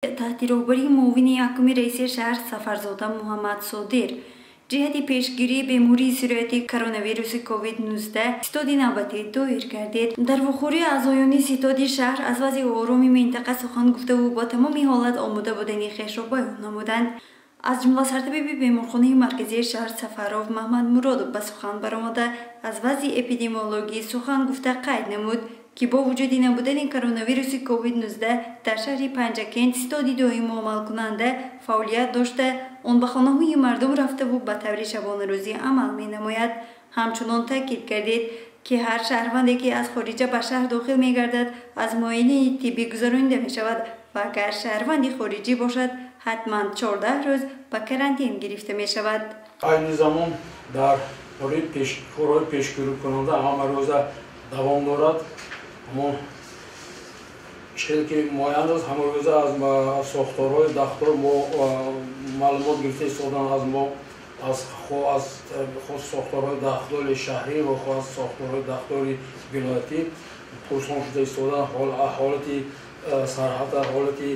Таҳти роҳбарии муовини якуми раиси шаҳр Сафарзода Муҳаммад Содир ҷиҳати пешгирии бемории сирояти коронавируси COVID-19 ситоди навбатӣ доир гардид. Дар вохӯрии аъзоёни ситоди шаҳр аз вазъи ороми минтақа сухан гуфтаву ба тамоми ҳолат омода будани хешро баён намуданд. Аз ҷумла сартабиби беморхонаи марказии шаҳр Сафаров Маҳмад Муродов ба сухан баромада, аз вазъи эпидемиологӣ сухан гуфта, қайд намуд, ки бо вуҷуди набудани коронавируси COVID-19 дар шаҳри Панҷакент ситоди доимо амалкунанда фаъолият дошта, он ба хонаҳои мардум рафтаву ба таври шабонарӯзӣ амал менамояд. Ҳамчунон таъкид гардид, ки ҳар шаҳрванде, ки аз хориҷа ба шаҳр дохил мегардад, аз муоинаи тиббӣ гузаронида мешавад ва агар шаҳрванди хориҷӣ бошад, ҳатман 14 рӯз ба карантин гирифта мешавад. Айни замон дар корҳои пешгирикунанда ҳамарӯза давом дорад. Ҳамон чизе ки муайян аст, ҳамарӯза аз сохторҳои дахлдор мо маълумот гирифта истодан аз мо, аз хоҳ сохторҳои дахлдори шаҳрӣ ва хоҳ аз сохторҳои дахлдори вилоятӣ пурсон шуда истодан ҳолати сарҳада, ҳолати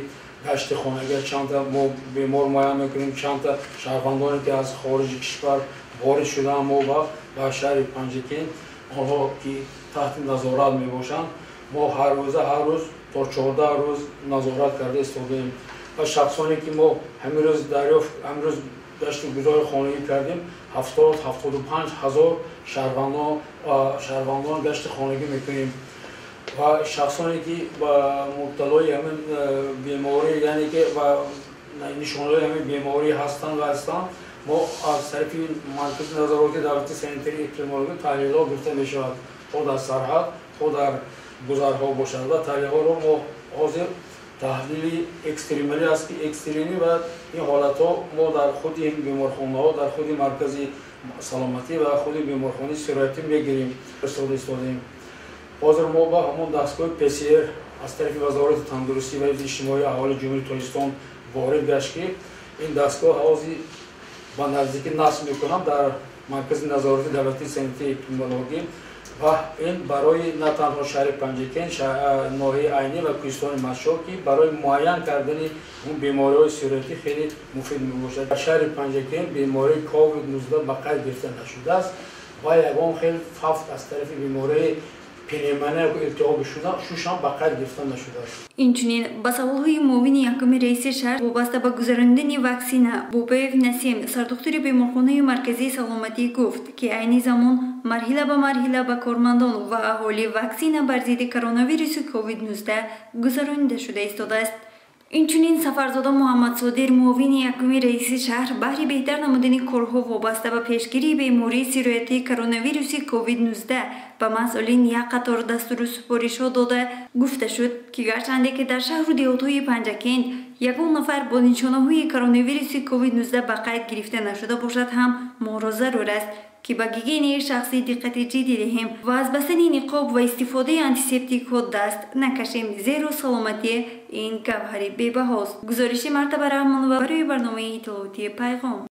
гашти хонагӣ, чандта мо бемор муайян мекунем, чандта шаҳрвандоне, ки аз хориҷи кишвар ворид шудаанд мо ба шаҳри Панҷакент, онҳо ки таҳти назорат мебошанд, мо ҳар рӯза, ҳар рӯз то 14 рӯз назорат карда истодаем. Ва шахсоне, ки мо ҳамин рӯз дарёфт, ҳамин рӯз гашти гузори хонагӣ кардем, 70-75 ҳазор шаҳрвандон гашти хонагӣ мекунем. Ва шахсоне, ки ба мубталои ҳамин беморӣ, яъне ки ба нишонаҳои ҳамин беморӣ ҳастанд ва ҳастанд, мо аз тарафи Маркази назороти давлати санитарии эпидемиологӣ таҳлилҳо гирифта мешавад, хо дар сарҳад, хо дар гузарҳо бошад. Ва таҳлилҳоро мо ҳозир таҳлили экстремалӣ аст, ки экстренӣ ва ин ҳолатҳо мо дар худи беморхонаҳо, дар худи маркази саломатӣ ва худи беморхонаи сироятӣ мегирем, истода истодаем. Ҳозир мо ба ҳамон дастгоҳи ПСР аз тарафи Вазорати тандурустӣ ва ҳифзи иҷтимоии аҳолии Ҷумҳурии Тоҷикистон ворид гашт, ки ин дастгоҳ ҳозир ба наздикӣ насб мекунам дар Маркази назорати давлатии санитарии эпидемиологӣ. Ва ин барои на танҳо шаҳри Панҷакент, ноҳияи Айнӣ ва кӯҳистони Мастчоҳ, ки барои муайян кардани он бемориҳои сироятӣ хеле муфид мебошад. Дар шаҳри Панҷакент бемории COVID-19 ба қайд гирифта нашудааст ва ягон хел фавт аз тарафи бемории пневмония илтиҳоби шуш ҳам ба қайд гирифта нашудааст. Инчунин ба саволҳои муовини якуми раиси шаҳр вобаста ба гузаронидани ваксина Бобоев Насим, сардухтури беморхонаи марказии саломатӣ, гуфт, ки айни замон марҳила ба марҳила ба кормандон ва аҳолӣ ваксина бар зидди коронавируси COVID-19 гузаронида шуда истодааст. Инчунин Сафарзода Муҳаммадсодир, муовини якуми раиси шаҳр, баҳри беҳтар намудани корҳо вобаста ба пешгирии бемории сироятии коронавируси COVID-19 ба масъулин як қатор дастуру супоришҳо дода, гуфта шуд, ки гарчанде ки дар шаҳру деҳотҳои Панҷакент ягон нафар бо нишонаҳои коронавируси COVID-19 ба қайд гирифта нашуда бошад ҳам, моро зарур аст, ки ба гигиенаи шахсӣ диққати ҷиддӣ диҳем ва аз бастани ниқоб ва истифодаи антисептикҳо даст накашем, зеро саломатӣ ин гавҳари бебаҳост. Гузориши Мартаба Раҳмонова барои барномаи иттилоотии «Пайғом».